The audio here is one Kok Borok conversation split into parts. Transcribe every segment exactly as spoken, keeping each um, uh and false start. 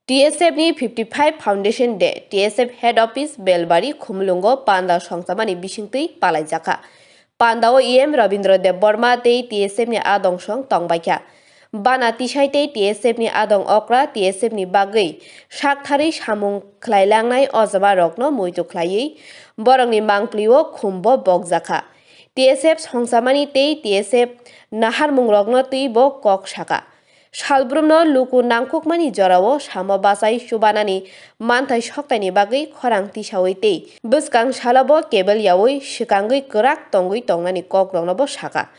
T S F ni fifty five Foundation Day, T S F Head Office Belbari Khumulwngo panda songchamani bisingtwi palaijakha. Pandao E M Rabindra Debbarma tei T S F ni adong song tongbaikha. Bana tisai tei T S F ni adong okra T S F ni bagwi saktharwi samung khlailangnai ojama rokno muitu khlaiwi borokni mangpli o khumbo bokjakha. T S F songchamani tei T S F naharmung rokno twibo kok saka. Salbrumno luku nangkukmani jorao samo bachai chubanani manthai soktaini bagwi khorang tisawi tei bwskang salobo kebel yaui swkangwi kwrak tongwi tongnani kokroknobo saka.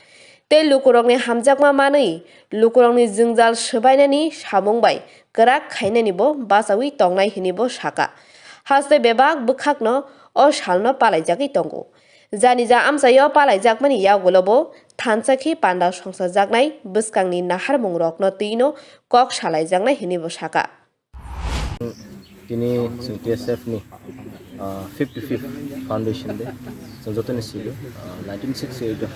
Tei lukurokni hamjakma manwi lukurokni jwngjal swbainani samung bai kwrak khainanibo bachaui tongnai hwnwibo saka. Haste bebak bwkhakno o salno palaijagwi tongo. Janija amchaio palaijakmani yagulobo thansa khe panda songsajaknai bwskangni naharmungrokno twino kok salaijaknai hwnwibo saka. Tini chwng T S F ni, ah, fifty fifth Foundation Day. Chwng jotoni sibui, ah, nineteen sixty-eight o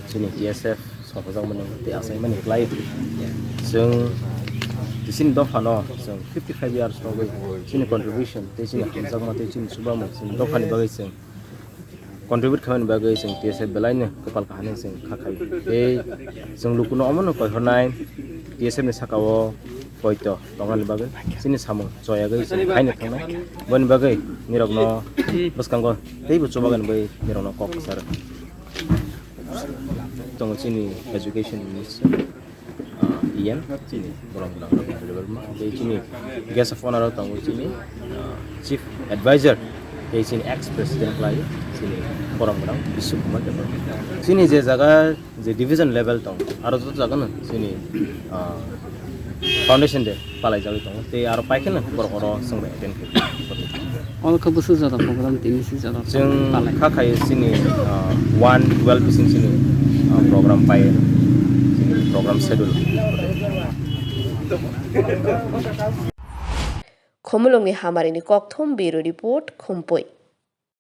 chini T S F songsajakmani tei achaimani khlai. Chwng chini dophano chwng fifty five years rogwi chini contribution tei chini hamjakma tei chini chubamung chini dophani bagwi chwng contribute khaimani bagwi chwng T S F belaino kwpal kaham chwng kha khai. Tei chwng lukuno omono koihornai T S F ni sakao poito tongmani bagwi chini samung choyagwi chwng haino thangnai. Boni bagwi nirokno bwskango teibo chubagani bagwi nirokno kok kwcharo tongo chini education minister. Ah, E M, chini borok gwnang rok deliver ma. Tei chini guest of honor rok tongo chini, ah, chief advisor, tei chini ex president khlai, chini borok gwnang Biswa Kumar Debbarma. Chini je jaga je division level tong, aro joto jaga no chini, ah, foundation day palai jagwi tongo. Tei aro paikheno borok oro chwngbai attend khe. Oro khe bwswk jora program tini se jora Chwng palai. Kha khai chini, ah, one twelve bising chini, ah, program pai chini program schedule. Khumulwngni Hamarini Kokthum Bureau Report, Khumpui.